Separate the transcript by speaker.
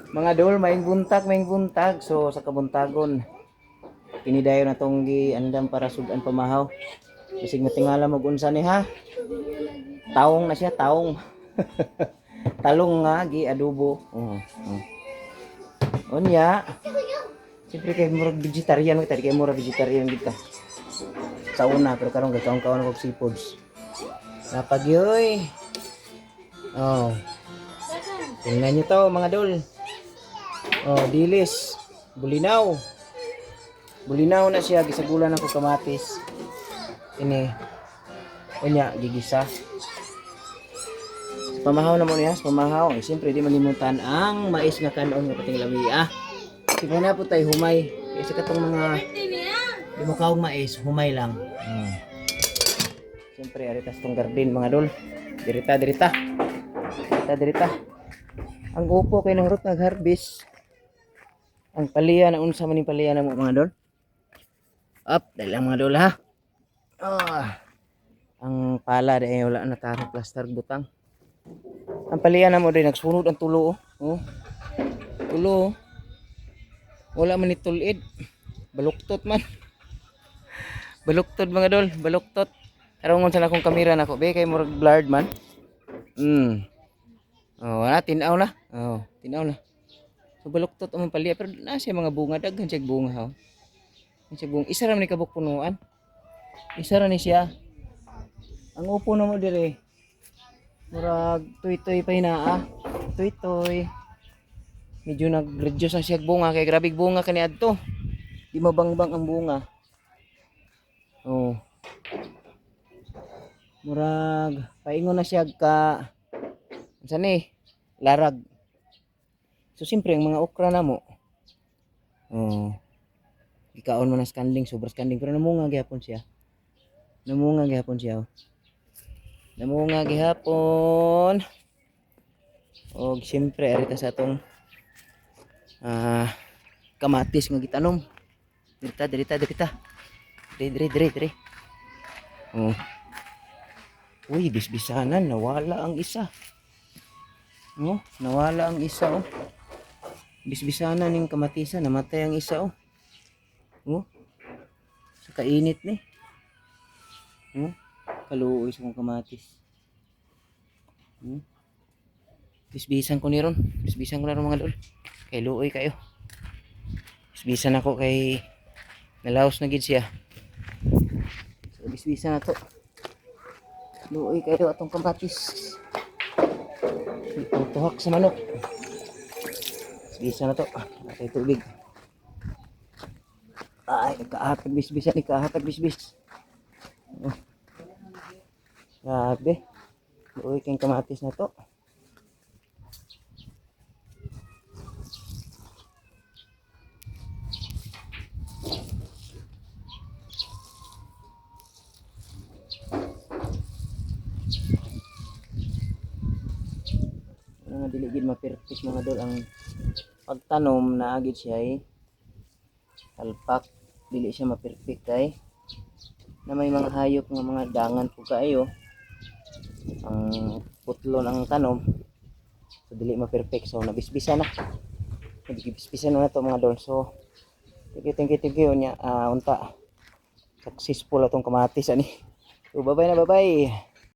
Speaker 1: Mga dol, maing buntag, maing buntag. So sa kabuntagon, kini dayon na tong giandam para sudan pamahaw. Bisig matingala mo unsa ni ha. Taong na siya, taong. Talong nga gi adobo. Oh. Unya. Siyempre kay murag vegetarian kita, kay murag vegetarian gid ka. Sa una, pero karon kay kaon-kaon og seafoods. Napagyoy. Oh. Tingnan niyo to, mga dol. Oh, dilis. Bulinaw. Bulinaw na siya, gisagulan ako kamatis. Ini. Unya, gigisa. Sa pamahaw na mo niya, sa pamahaw. Eh, siyempre, di malimutan ang mais nga kanon nga pating lami. Ah, sige na po tayo, humay. Kasi katong mga di mo kaong mais, humay lang. Siyempre, aritas tong garden, mga dol. Dirita, dirita. Dirita, dirita. Ang upo kay nang rot nag-harvest. Ang paliya na unsa man ning paliya na mo, mga dol. Up, dahil lang, mga dol, ha. Ah. Ang pala dahil wala na tarong plaster butang. Ang paliya na mo dahil nagsunod ang tulo oh. Oh. Tulo oh. Wala man ni tulid. Baluktot man. Baluktot, mga dol, baluktot. Karon sa akong kamera nako be kay murag blurred man. Oh, wala tinaw na. Oh, tinaw na. So baluktot ang palya pero na siya mga bunga, daghan siya bunga oh. Ang siya bunga. Isa ra man ni kabuk punuan. Isa ra ni siya. Ang upo na mo dire. Murag tuy-tuy pa hinaa. Tuy-tuy. Medyo nag-reduce na siya bunga kay grabe bunga kani adto. Di mabangbang ang bunga. Oh. Murag paingon na siya ka unsa ni? Larag. So siyempre ang mga okra na mo. Oh. Gikaon man na skanding, sobra skanding pero namunga gihapon siya. Namunga gihapon siya. Oh. Namunga gihapon. Og siyempre arita sa atong kamatis nga gitanom. Dirita, dirita, dirita. Dire, dire, dire, dire. Oh. Uy, bisbisanan, nawala ang isa. Oh, nawala ang isa oh. Bisbisanan ning kamatisa, namatay ang isa oh. Oh. Sa kainit ni. Oh, kaluoy sa kong kamatis. Bisbisan ko ni ron. Bisbisan ko na ron, mga lol. Kay luoy kayo. Bisbisan ako kay nalaos na gid siya. So bisbisan na to. Luoy kayo atong kamatis. Tuhak sa manok. Bisbisan na to. Atay tubig. Ay, nagkahatag bisbisan, nagkahatag bisbis. Oh. Grabe. Luoy kayong kamatis na to. Ano nga dili gid ma-perfect, mga dol, ang pagtanom na agid siya ay talpak, dili siya ma-perfect kay na may mga hayop nga mga dangan po kaayo ang putlon ang tanom, so dili ma-perfect, so nabisbisa na, nabisbisa na to, mga dol. So thank you, thank you, thank you niya. Unta successful atong kamatis ani. So bye bye na, bye bye.